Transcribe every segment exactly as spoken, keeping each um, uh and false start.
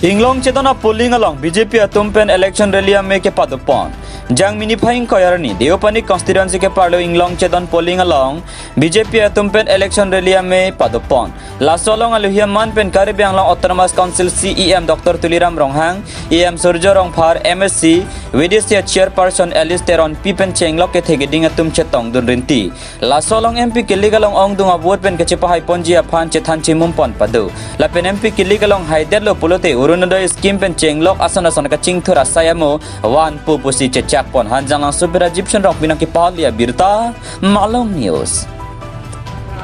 Inglong Chedon a polling along B J P atum pen election rally amei kepadopon. Jangmi niphai ingkoi arni Deopani constituency keparlo Inglong Chedon polling along B J P atum pen election rally amei padopon. Laso along alohi aman pen Karbi Anglong Autonomous Council C E M Doctor Tuliram Ronghang, E M Surjya Rongphar, M A C, V D C Chairperson Alice Teronpi pen chenglok kethe keding atum chetongdun rinti. Laso along M P kilik along ongdung a-vote pen kachepahaiponji aphan chethan chimum pon pado. Lapen M P kilik along haidetlo pulote Orunodoi scheme pen chenglok ason ason kachingthur asai amo vanpo pusi chechakpon. Hanjanglangso pen Rajiv Shen Rongpi nangkepahali abirta, Malong News.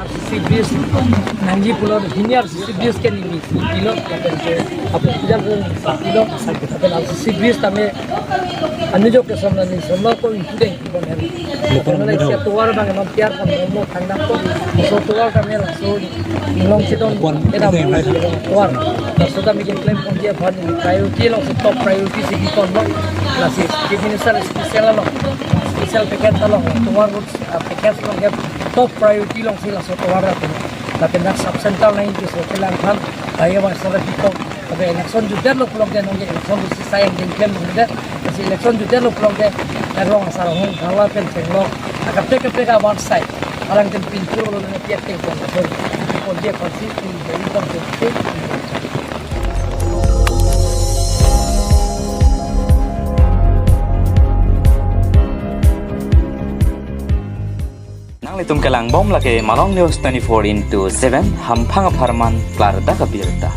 R C C bridge nangji pulo, hini R C C bridge ke neli pilot, lapen ke, lapen ke, pilot, lapen R C C bridge tame, anu jo ke somla ni somla ko itu deh, bon hari. Lapen ke isi tovar abang non tiar kan, non thang dam ko, so tovar tame laso, Inglong Chedon, kedam tovar, laso tame keklem ponji aphan priority along si top priority si kepon lo, lasi Chief Minister special along, special package along, tovar road, ah, package along ke top priority along si laso tovar ra pen. Lapen dak sub center nangji keso kelang aphan, ayo bang sara kito. Tapi election jutdetlo pulote nonke election tu si sayang jengklem nonke. Si election jutdetlo pulote dak rong asar hong thala pen chenglok. Akapte kapte ka one side. Alang pen pintu lo nonke tiak teng pon. So, pon dia konsi, pon dia konsi. Nanglitum kelangbom lake Malong News twenty-four into seven, hamphang apharman klardak abirta.